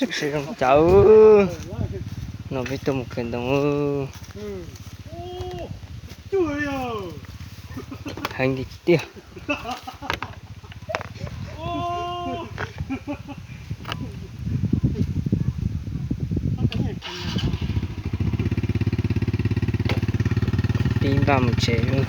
Sawv zoo cawv, no peb tuaj mus kawm ntoo. Heev tiag tiag. Pib npaj mus tsev.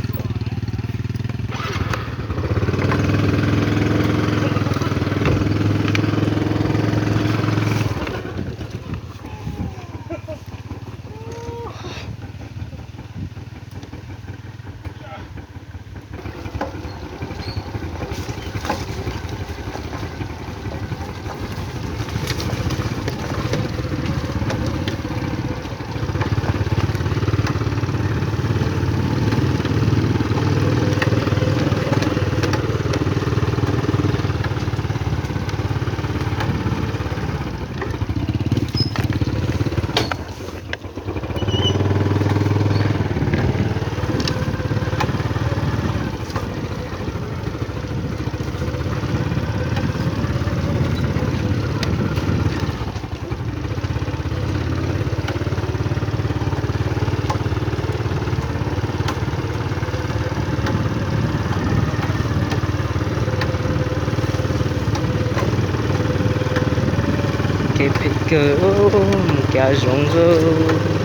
Kev phem kawg, mus kev zoov xwb.